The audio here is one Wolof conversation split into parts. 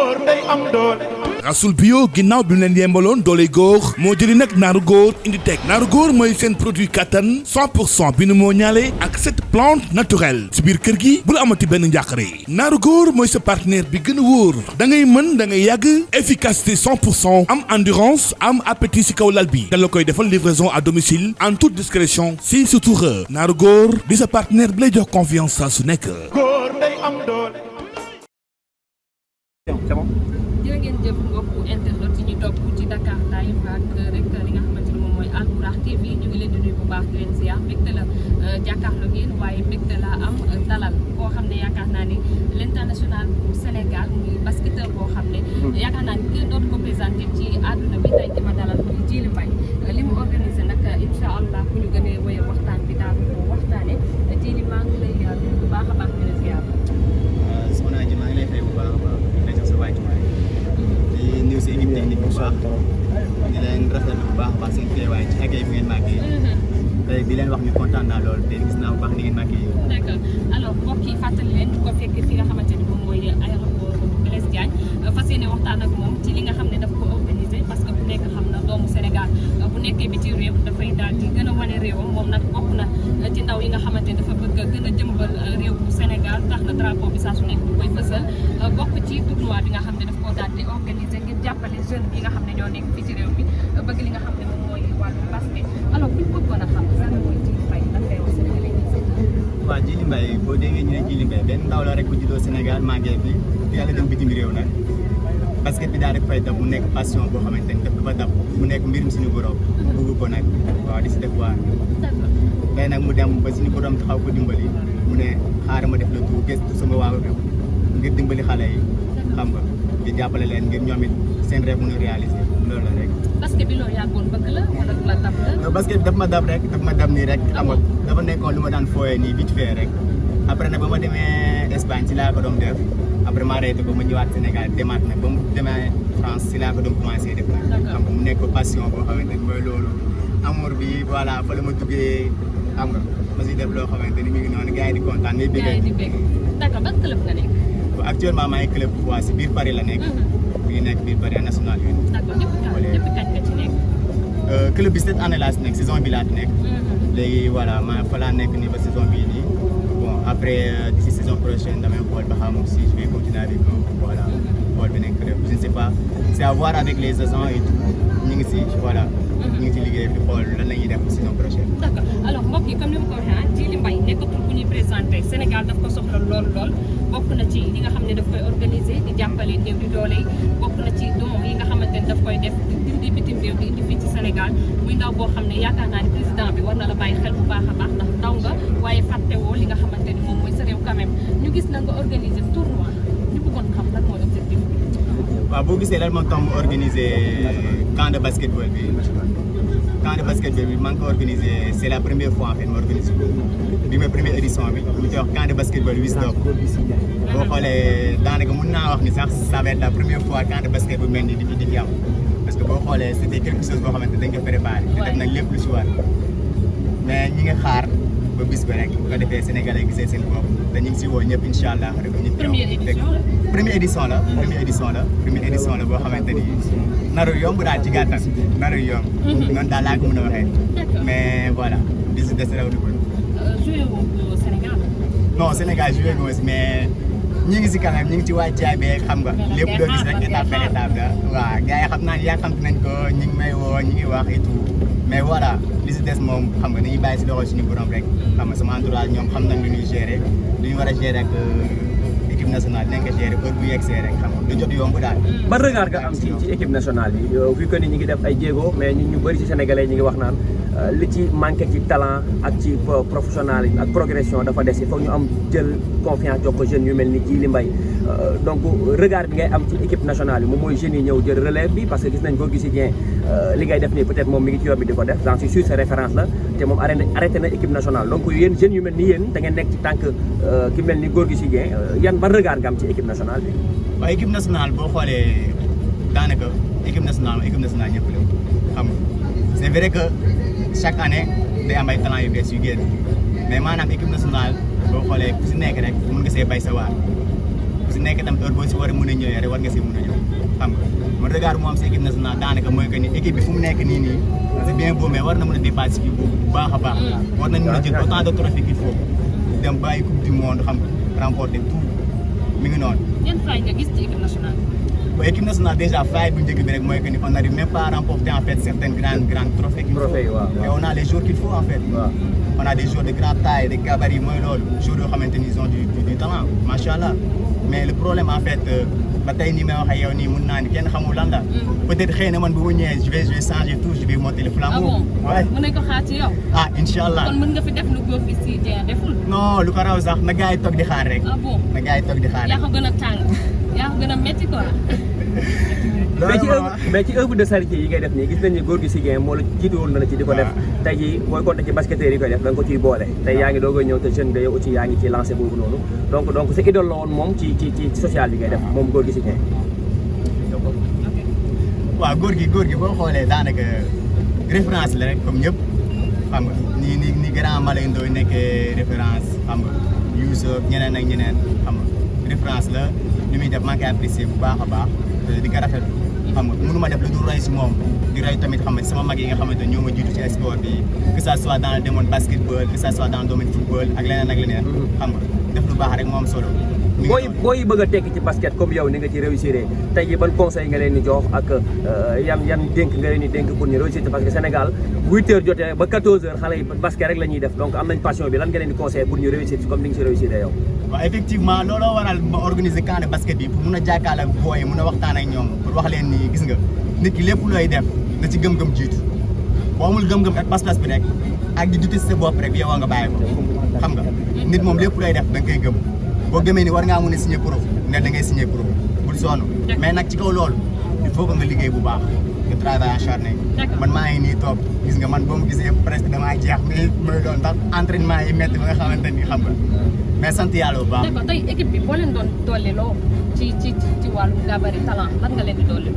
góor day am doole. Rasoul bio ginnaaw bi mu leen yembaloon doole góor moo jëli nag naaru góor indi teg naaru góor mooy seen produit kattan 100% bi nu moo ñaale ak 7 plantes naturelles si biir kër gi bul amati benn njàqare naaru góor mooy sa partenaire bi gën a wóor da ngay mën da ngay yàgg efficacité 100% am endurance am appétit si kaw lal bi da la koy defal livraison à domicile en toute discrétion si surtout naaru góor di sa partenaire bi lay jox confiance saa su nekk. góor day am doole. jërë ngeen jëf mbokku internet yi ñu topp ci Dakar Live ak rek li nga xamante ni moom mooy Albourakh TV ñu ngi leen di nuyu bu baax di leen ziar mbégte la jàkkaarloo ngeen waaye mbégte la am dalal koo xam ne yaakaar naa ni l'international bu Sénégal muy basketteur boo xam ne yaakaar naa ni kenn dootu ko présenté ci àdduna bi tey ci ma dalal muy Djily Mbaye li mu organisé nag incha allah bu ñu gënee woyal waxtaan bi daal ko waxtaane Djily maa ngi lay nuyu bu baax a baax di la ziar. soxna ji maa ngi lay fay bu baax a baax di jox sa wàccuwaay di nuyu si équipe technique bu baax di leen rafetlu bu baax a baax seen teewaay ci accueil bi ngeen màggee tey di leen wax ni kontaan naa lool te gis naa bu baax ni ngeen màggee. d'accord alors mbokk yi fàttali leen ñu ko fekk fi nga xamante ni moom mooy aéroport Blaise Diagne fas yéene waxtaan ak moom ci li nga xam ne daf ko organisé parce que bu nekk xam na doomu Sénégal bu nekkee biti réew dafay daal di gën a wane réewam moom nag bokk na ci ndaw yi nga xamante ni dafa bëgg a gën a jëmbal réew bu Sénégal tax na drapeau bi saa su nekk bu koy fësal bokk ci tournoi bi nga xam ne daf koo daal di organisé ngir jàppale jeunes yi nga xam ne ñoo nekk fii ci réew mi bëgg li nga xam ne moom mooy wàllu basket alors bu ñu bëggoon a xam lan mooy Djily Mbaye lan ngay wax Sénégalais yi. waaw Djily Mbaye boo déggee ñu ne Djily Mbaye benn ndaw la rek bu juddoo Sénégal màggee bi yàlla dem bitim réew nag basket bi daal di fay dab mu nekk passion boo xamante ni dafa dab mu nekk mbirum suñu borom bëgg ko nag waaw di si def waar tey nag mu dem ba suñu borom xaw ko dimbali mu ne xaaral ma def la tout gëstu sama waaw réew ngir dimbali xale yi xam nga di jàppale leen ngir ñoom it seen rêve mën a réaliser loolu la rek. basket bi loolu yàggoon bëgg la wala la dab la. non basket bi daf ma dab rek daf ma dab nii rek xam nga dafa nekkoon lu ma daan fooyee nii vite fait rek après nag ba ma demee Espagne ci laa ko doon def après ma arrêté ko ma ñëwaat Sénégal demaat nag ba mu demee France ci laa ko doon commencé def nag xam nga mu nekk passion boo xamante ni mooy loolu amour bi voilà fa la ma duggee xam nga ma si def loo xamante ni mi ngi noonu gars yi di kontaan mais bëgg di bëgg d'accord ban club nga nekk. actuellement maa ngi club waa si biir Paris la nekk mi ngi nekk biir Paris national bi d'accord ñëpp kañ nga ci nekk. club bi cette année laa si nekk saison bi laa ci nekk léegi voilà ma fa laa nekk nii ba saison bii nii bon après d'ici saison prochaine damay xool ba xam si je vais continuer avec eux voilà xool beneen club je ne sais pas c'est à voir avec les agents et tout ñu ngi si voilà ñu ngi si liggéey bi xool lan la ñuy def saison prochaine. d'accord alors mbokk yi comme ni ma ko waxee Djily Mbaye nekkatul ku ñuy présenté Sénégal daf ko soxla lool bokk na ci li nga xam ne daf koy organiser di jàppale néew di doole yi bokk na ci don yi nga xamante ne daf koy def di bitim réew di indi fii ci Sénégal muy ndaw boo xam ne yaakaar naa ni président bi war na la bàyyi xel bu baax a baax ndax ndaw nga waaye fàttewoo li nga xamante ni moom mooy sa réew quand même ñu gis na nga organiser tournoi ñu bëggoon xam lan mooy objectif bi. waaw boo gisee lan moo tax mu organiser camp de basketball bi maa ngi ko organisé c'est la première fois en fait ma organisé bi ma première édition bi mu ci wax camp de basketball Wisdom boo xoolee daanaka mun naa wax ni sax ça va être la première fois camp de basket bu mel ni di fi am parce que boo xoolee c'était quelque chose boo xamante dañ ko préparé te def nag lépp lu si war mais ñi nga xaar ba bis ba rek bu ko defee Sénégalais gisee seen bopp te ñu ngi si woo ñëpp incha allah rek ñu première édition la boo xamante ni naru yomb daal ci gàttal naru yomb noonu daal laa ko mën a waxee mais voilà di si des raw di ko joué woo Sénégal. non Sénégal joué nga aussi mais ñi ngi si quand même ñi ngi ci wàccaay beeg xam nga lépp doo gis rek étape par étape la waaw gars yi xam naa yaa xam nañ ko ñi ngi may woo ñi ngi wax et tout mais voilà li si des moom xam nga dañuy bàyyi si loxo suñu borom rek xam nga sama entourage ñoom xam nañ lu ñuy gérer lu ñu war a gérer ak équipe nationale dinañ ko gérer heure bu yegsee rek xam nga du jot yomb daal. ban regard nga am ci équipe nationale bi vu que ni ñi ngi def ay jéego mais ñun ñu bëri ci sénégalais ñi ngi wax naan li ci manqué ci talent ak ci professionnel ak progression dafa des il faut ñu am jël confiance jox ko jeunes yu mel ni Djily Mbaye donc regard bi ngay am ci équipe nationale bi moom mooy jeunes yi ñëw jël relève bi parce que gis nañ ko gisi bien li ngay def nii peut-être moom mi ngi ci yoon bi di ko def j'en suis sûr c'est référence la te moom arrêté na équipe nationale donc yéen jeunes yu mel ni yéen da ngeen nekk ci tànk ki mel ni Gorgui Sy Dieng yan ban regard nga am ci équipe nationale bi. waaw équipe nationale boo xoolee daanaka équipe nationale ñëpp la xam nga c'est vrai que chaque année day am ay talent yu bees yu génn mais maanaam équipe nationale boo xoolee ku si nekk rek mën nga see bay sa waar ku si nekk tamit heure boo si war a mën a ñëwee rek war nga si mën a ñëw xam nga man regard moom si équipe nationale daanaka mooy que ni équipe bi fu mu nekk nii c'est bien beau mais war na mën a dépasser fii bu baax a baax war nañ mën a jël autant de trophées qu'il faut dem bàyyi coupe du monde xam nga remporter tout mi ngi noonu. yan faay nga gis ci équipe nationale. Bon, équipe nationale déjà faay bu njëkk bi rek mooy que ni on n'arrive même pas à remporter en fait certaines grandes trophées qu'il faut. Et on a les joueurs qu'il faut en fait. On a des joueurs de grande taille, de gabarit mooy loolu joueurs yoo xamante ni ils ont du talent machallah mais le problème en fait ba tey nii may wax ak yow nii mun naa ni kenn xamul lan la. peut-être xëy na man bu mu ñëwee je vais changer tout je vais monter le flambeau. ah bon mën nañ ko xaar ci yow. ah incha allah kon mën nga fi def lu góor gi si deful. non lu ko raw sax na gars yi toog di xaar rek. ah bon na gars yi toog di xaar rek. yaa ko gën a tàng yaa ko gën a métti quoi. mais ci œuvre de charité yi ngay def nii gis nañ ni góor gi si gain moo la jiitu woon na la ci di ko def tey jii booy compter ci basketteurs yi koy def da nga ko ciy boole tey yaa ngi doog a ñëw te jeune nga yow aussi yaa ngi ci lancé boobu noonu donc sa idole la woon moom ci social bi ngay def moom góor gi si gain. waaw góor gi boo xoolee daanaka référence la rek comme ñëpp xam nga ni grand Malay Ndoye nekkee référence xam nga Youssou ñeneen ak ñeneen xam nga référence la li muy def maa ngi koy apprécier bu baax a baax di ko rafetlu xam nga mënu ma def lu dul roy si moom di roy tamit xam nga sama mag yi nga xamante ne ñoo ma jiitu ci sport bi que ça soit dans le domaine basketball que ça soit dans le domaine football ak leneen ak leneen xam nga def lu baax rek moo am solo. booy bëgg a tekki ci basket comme yow ni nga ci réussir tey jii ban conseil nga leen di jox ak yan dénk nga leen di dénk pour ñu réussir parce que Sénégal 8h jotee ba 14h xale yi basket rek la ñuy def donc am nañ passion bi lan nga leen di conseil pour ñu réussir comme ni nga si réussir yow. waaw effectivement looloo waral ma organiser camp de basket bi pour mun a jàkkaarloo ak booy mun a waxtaan ak ñoom pour wax leen ni gis nga nit ki lépp looy def na ci gëm-gëm jiitu boo amul gëm-gëm ak pas-pas bi rek ak di duti sa bopp rek yow nga bàyyi ko xam nga nit moom lépp looy def da nga koy gëm. boo gëmee ni war ngaa mën a signer pro ne da ngay signer pro bul sonn mais nag ci kaw loolu il faut que nga liggéey bu baax nga travail acharné man maa ngi nii toog gis nga man boo ma gisee presque damaa jeex mais mooy doon ndax entraînement yi métti ba nga xamante ni xam nga mais sant yàlla bu baax. d'accord tey équipe bi boo leen doon doole loo ci wàllu gabarit talent lan nga leen di doole.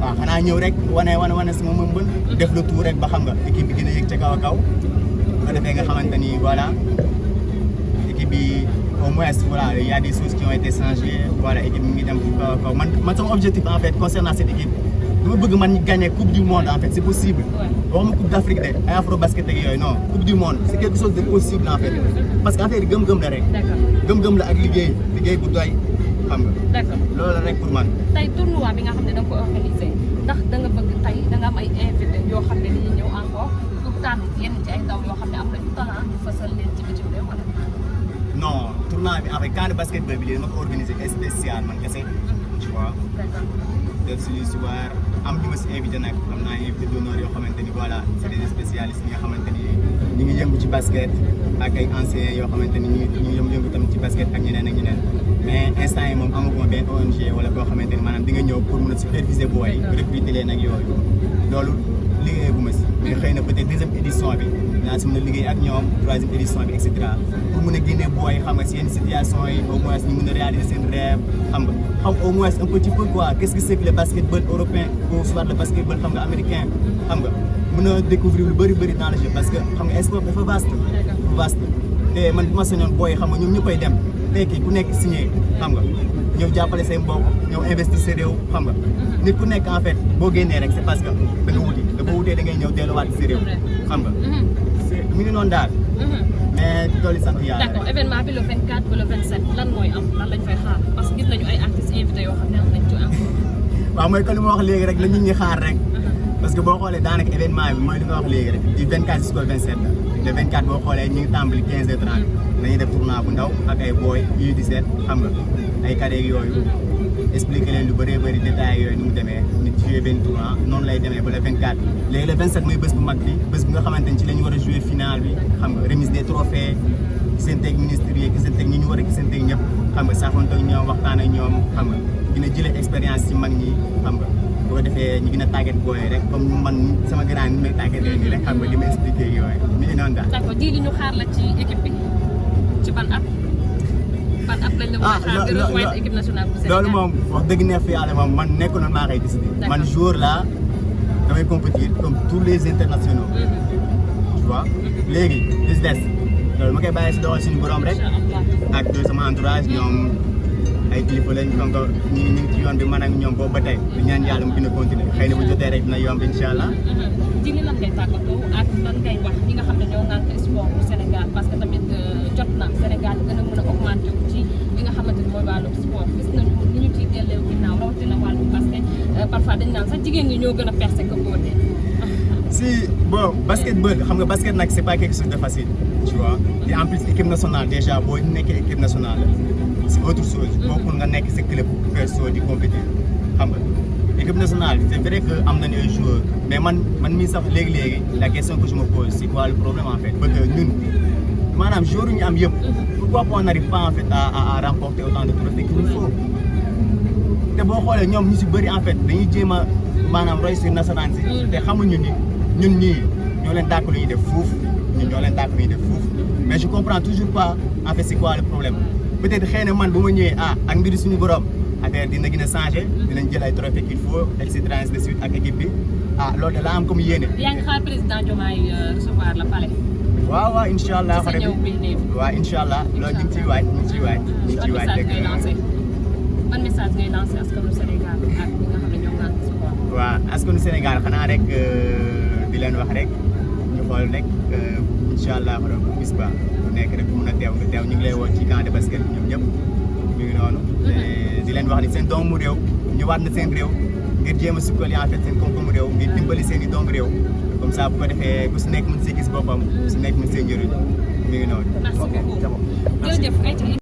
waaw xanaa ñëw rek wane sama mën-mën def le tout rek ba xam nga équipe bi gën a yëg ca kaw a kaw bu ko defee nga xamante ni voilà équipe bi. au moins voilà il y a des choses qui ont été changées voilà équipe mi ngi dem man sama objectif en fait concernant cette équipe dama bëgg man ñu gagner coupe du monde en fait c'est possible waxuma coupe d'Afrique de ay afro basket ak yooyu non coupe du monde c'est quelque chose de possible en fait parce que affaire yi gëm-gëm la rek gëm-gëm la ak liggéey bu doy xam nga d'accord loolu la rek pour man tey tournoi bi nga xam ne da nga ko organisé ndax da nga bëgg tey da nga am ay invité yoo xam ne dañuy ñëw encore pour tànn yenn ci ay ndaw yoo xam ne am nañu talent ñu fasal leen ci bitim réew wala non tournoi bi avec camp de basketball bi dama ko organisé spécial man kese tu vois def si soir am ñu ma si invité nag am naa invité d'honneur yoo xamante ni voilà c'est des spécialistes yi nga xamante ni ñu ngi yëngu ci basket ak ay anciens yoo xamante ni ñu ngi yëngu tamit ci basket ak ñeneen ak ñeneen mais instant yi moom amaguma benn ONG wala koo xamante ni maanaam di nga ñëw pour mun a superviser booy recruter leen ak yooyu loolu liggéey bu ma si mais xëy na peut-être deuxième édition bi naa si mën a liggéey ak ñoom troisième édition bi et cetera pour mën a génne booy xam nga si yenn situation yi au moins ñu mën a réaliser seen rêve xam nga xam au moins un petit peu quoi qu'est-ce que c'est que le basketball européen ou soit le basketball xam nga américain xam nga mën a découvrir lu bëri dans le jeu parce que xam nga sport dafa vaste te man bu ma sañoon booy xam nga ñoom ñëppay dem tekki ku nekk signé xam nga ñëw jàppale say mbokk ñëw investir sa réew xam nga nit ku nekk en fait boo génnee rek c'est parce que da nga wuti da boo wutee da ngay ñëw delluwaat sa réew xam nga mi ngi noonu daal mais dooli sant yàlla. d'accord événement bi le 24 ba le 27 lan mooy am lan lañ fay xaar parce que gis nañu ay artistes invités yoo xam ne am nañ ci am. waaw mooy que li ma wax léegi rek la nit ñi xaar rek parce que boo xoolee daanaka événement bi mooy li nga wax léegi rek du 24 jusqu'au 27 la le 24 boo xoolee ñu ngi tàmbali 15h30 dañuy def tournoi bu ndaw ak ay boy U17 xam nga ay cadets yooyu expliquer leen lu bëri détails yooyu ni mu demee nit jouer benn tournoi noonu lay demee ba le 24 léegi le 27 mooy bés bu mag bi bés bu nga xamante ni ci la ñu war a jouer finale bi xam nga remise des trophées gisanteeg ministres yi gisanteeg ñi ñu war a gisanteeg ñëpp xam nga saafonte ak ñoom waxtaan ak ñoom xam nga dina jëlee expérience ci mag ñi xam nga bu ko defee ñu gën a tàggat booy rek comme man sama grand ni may tàggatee nii rek xam nga li ma expliqué yooyu mi ngi noonu daal. d'accord ji li ñu xaar la ci équipe bi ci ban at lañ la mën a xaar di rejoindre équipe nationale bu Sénégal. loolu moom wax dëgg neex fi yàlla moom man nekkoon na maa koy décidé. man jour là damay compétir comme tous les internationaux. tu vois léegi li si des loolu ma koy bàyyi si doxal suñu borom rek. ak sama entourage ñoom ay kilifa lañ kon ñu ngi ci yoon bi man ak ñoom boobu ba tey di ñaan yàlla mu gën a continuer xëy na bu jotee rek dina yomb incha allah. ci li lan ngay tàggatoo ak lan ngay wax ñi nga xam ne ñoo naan sport bu Sénégal parce que tamit jot na Sénégal gën a mën a augmenter wu ci li nga xamante ni mooy wàllum sport gis nañu ni ñu ciy delleew ginnaaw rawatina wàllum basket parfois dañ naan sax jigéen ñi ñoo gën a percé que góor ñi. si bon basketball xam nga basket nag c'est pas quelque chose de facile tu vois et en plus équipe nationale déjà boo nekkee équipe nationale c'est autre chose bokkul nga nekk sa club perso di compétir xam nga équipe nationale c'est vrai que am nañu ay joueurs mais man mii sax léegi la question que je me pose c'est quoi le problème en fait parce que ñun maanaam joueurs ñu am yëpp pourquoi on n'arrive pas en fait à remporter autant de trophées qu'il faut te boo xoolee ñoom ñu si bëri en fait dañuy jéem a maanaam roy si nasaraan si te xamuñu ni ñun ñii ñoo leen dàkk lu ñuy def fuuf mais je comprends toujours pas en fait c'est quoi le problème peut-être xëy na man bu ma ñëwee ak mbiri suñu borom affaire dina gën a changé dinañ jël ay trophées qu'il faut et cetera ainsi de suite ak équipe bi loolu de la am comme yéene. yaa ngi xaar président Diomaye recevoir la palais. waaw incha allah. ci sa ñëw bi nii. waaw incha allah loolu ñu ngi ciy waaj ban message ngay lancé askanu Sénégal ak ñi nga xam ne ñoo naan sport. waaw askanu Sénégal xanaa rek di leen wax rek ñu xool rek incha allah bis ba bu nekk rek mun a teew nga teew ñu ngi lay woo ci camp de basket ñoom ñëpp ñu ngi noonu. di leen wax ni seen doomu réew ñëwaat na seen réew ngir jéem a sukkali en fait seen koom-koomu réew ngir dimbali seen i doomu réew comme ça bu ko defee ku si nekk mën see gis boppam ku si nekk mën see njëriñ mi ngi noonu. merci beaucoup jërëjëf.